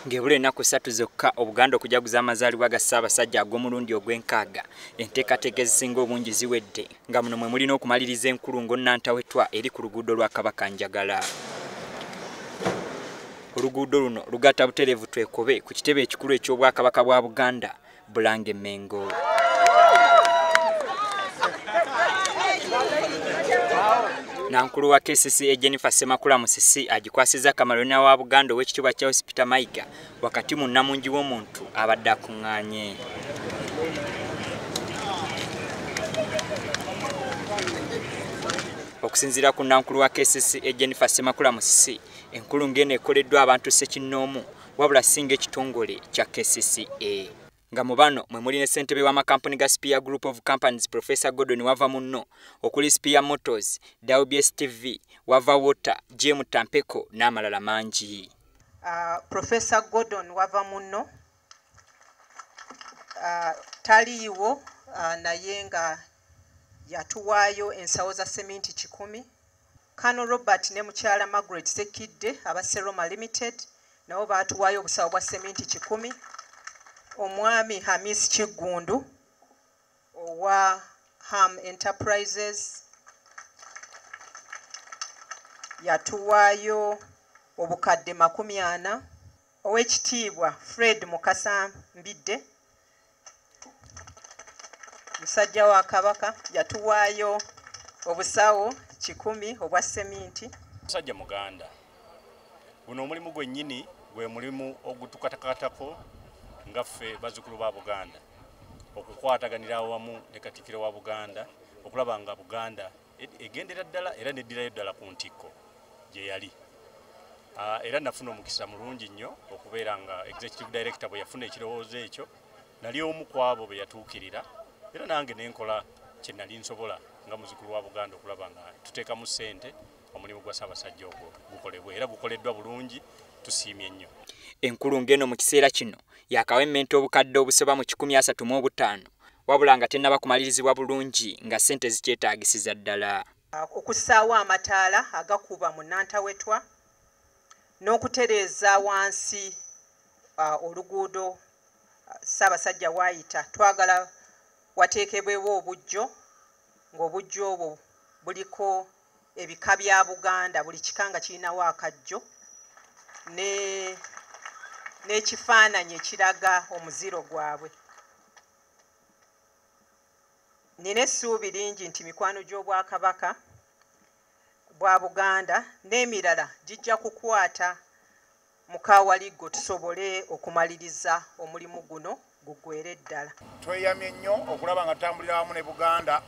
Ng'ebula ennaku 3 zokka Obuganda okujaguza amazaalibwa ga Ssaabasajja ag'omulundi ogw'enkaaga, enteekateeka ezisinga obungi ziwedde nga muno mwe mulina okumaliriza enkulungo Nantawetwa eri ku luguudo lwa Kabaka Njagala. Oluguudo luno lugatta butereevu Twekobe ku kitebe ekikulu eky'Obwakabaka bwa Buganda, Bulange Mengo. Nankulu wa KCCA Jennifer Ssemakula Musisi agikwasizza Kamalona wa Buganda ow'ekitiibwa Charles Peter Mayiga wakati mu nnamungi w'omuntu abadde akuŋŋaanye. Okusinziira ku nankulu wa KCCA Jennifer Ssemakula Musisi, enkulungo eno ekoleddwa abantu ssekinnoomu wabula singa ekitongole kya KCCA. Nga mu bano mwe muli ne ssentebe w'amakampuni ga Spear Group of Companies Professor Gordon Wava Munno, okuli Spear Motors, Dawbs TV, Wava Water, Jem Tampeko n'amalala mangi. Professor Gordon Wava Munno taliiwo, naye nga yatuwaayo ensawo za seminti 100. Kano Robert ne mukyala Margaret Sekidde aba Seroma Limited nabo baatuwaayo obusawo bwa seminti 100. Omwami Hamis Kiggundu owa Ham Enterprises yatuwaayo obukadde 40. Owekitiibwa Fred Mukasa Mbidde musajja wa Kabaka yatuwaayo obusawo 100 obwa seminti. Musajja Muganda, guno omulimu gwennyini gwe mulimu ogutukatakatako nga ffe bazzukulu ba Buganda okukwataganira awamu ne Katikkiro wa Buganda okulaba nga Buganda egendera ddala era neddirayo ddala ku ntikko gye yali. Era nafuna omukisa mulungi nnyo okubeera nga executive director bwe yafuna ekirowoozo ekyo, nali omu ku abo be yatuukirira era nange ne nkola kye nali nsobola nga muzzukulu wa Buganda okulaba nga tuteekamu ssente omulimu gwa Ssaabasajja ogwo gukolebwe, era gukoleddwa bulungi, tusiimye nnyo. Enkulungo eno mu kiseera kino yakawemmenta obukadde obusoba mu 135, wabula nga tennaba kumalirizibwa bulungi nga ssente zikyetaagisiza ddala. Okussaawo amataala agakuba mu Nantawetwa n'okutereeza wansi oluguudo Ssaabasajja waayita, twagala wateekebwewo obujjo ng'obujjo obwo buliko ebika bya Buganda, buli kika nga kirinawo akajjo n'ekifaananyi ekiraga omuziro gwabwe. Nina essuubi lingi nti mikwano gy'Obwakabaka bwa Buganda n'emirala gijja kukwata mu kawaliggo tusobole okumaliriza omulimu guno guggwere ddala. Tweyamye nnyo okulaba nga tutambulira wamu ne Buganda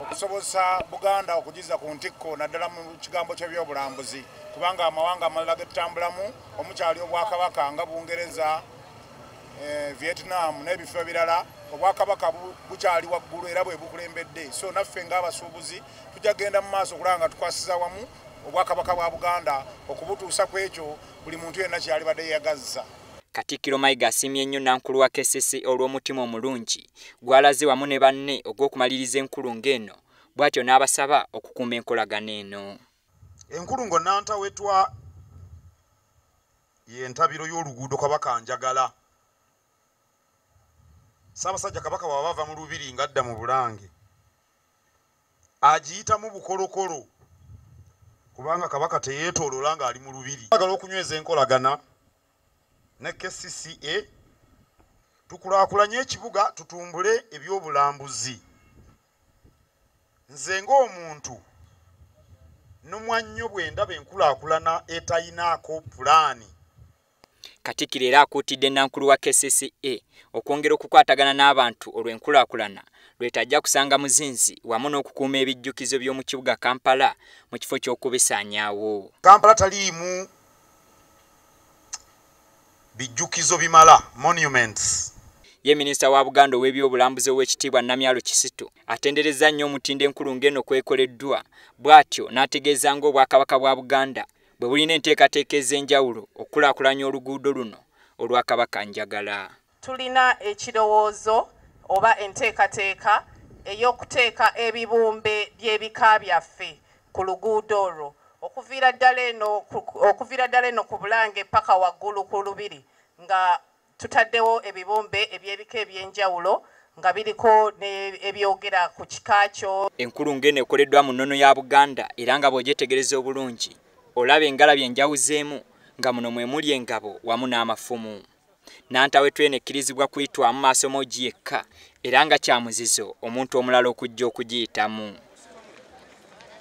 okusobozesa Buganda okugiza ku ntikko naddala mu kigambo ky'ebyobulambuzi, kubanga amawanga amalala ge tutambulamu omukyali Obwakabaka nga Bungereza, Vietnam n'ebifo ebirala, Obwakabaka bukyali waggulu era bwe bukulembedde. So naffe ng'abasuubuzi tujja kugenda mu maaso okulaba nga tukwasiza wamu Obwakabaka bwa Buganda okubutuusa ku ekyo buli muntu yenna kyalibadde yeeyagazza. Katikkiro Mayiga asiimye nnyo nankulu wa KCCA olw'omutima omulungi gw'alaze wamu ne banne ogw'okumaliriza enkulungo eno, bw'atyo n'abasaba okukuuma enkolagana eno. Enkulungo Nantawetwa y'entabiro y'oluguudo Kabaka Njagala. Ssaabasajja Kabaka bw'aba ava mu Lubiri ng'adda mu Bulange agiyitamu bukolokolo, kubanga Kabaka teyeetooloola ng'ali mu Lubiri. Twagala okunyweza enkolagana ne KCCA tukulaakulanye ekibuga, tutumbule ebyobulambuzi. Nze ng'omuntu nnumwa nnyo bwe ndaba enkulaakulana etayinaako pulaani. Katikkiro era akuutidde nankulu wa KCCA okwongera okukwatagana n'abantu olw'enkulaakulana lwetajja kusanga muzinzi wamu n'okukuuma ebijjukizo by'omu kibuga Kampala mu kifo ky'okubisaanyaawo. Kampala taliimu bijjukizo bimala, monuments. Ye minisita wa Buganda ow'ebyobulambuzi ow'ekitiibwa Namyalo Kisitu atenderezza nnyo omutindo enkulungo eno kwekoleddwa, bw'atyo n'ategeeza ng'Obwakabaka bwa Buganda bwe bulina enteekateeka ez'enjawulo okukulaakulanya oluguudo luno olwa Kabaka Njagala. Tulina ekirowoozo oba enteekateeka ey'okuteeka ebibumbe by'ebika byaffe ku luguudo olwo Okuviira ddala eno ku Bulange paka waggulu ku Lubiri, nga tutaddewo ebibumbe eby'ebika eby'enjawulo nga biriko ebyogera ku kika kyo. Enkulungo eno ekoleddwa mu nnono ya Buganda era nga bw'ogyetegereza obulungi olaba engalabi enjawuzeemu nga muno mwe muli engabo wamu n'amafumu. Nantawe twene ekkirizibwa kuyitwamu maaso mogi yekka era nga kya muzizo omuntu omulala okujja okugiyitamu.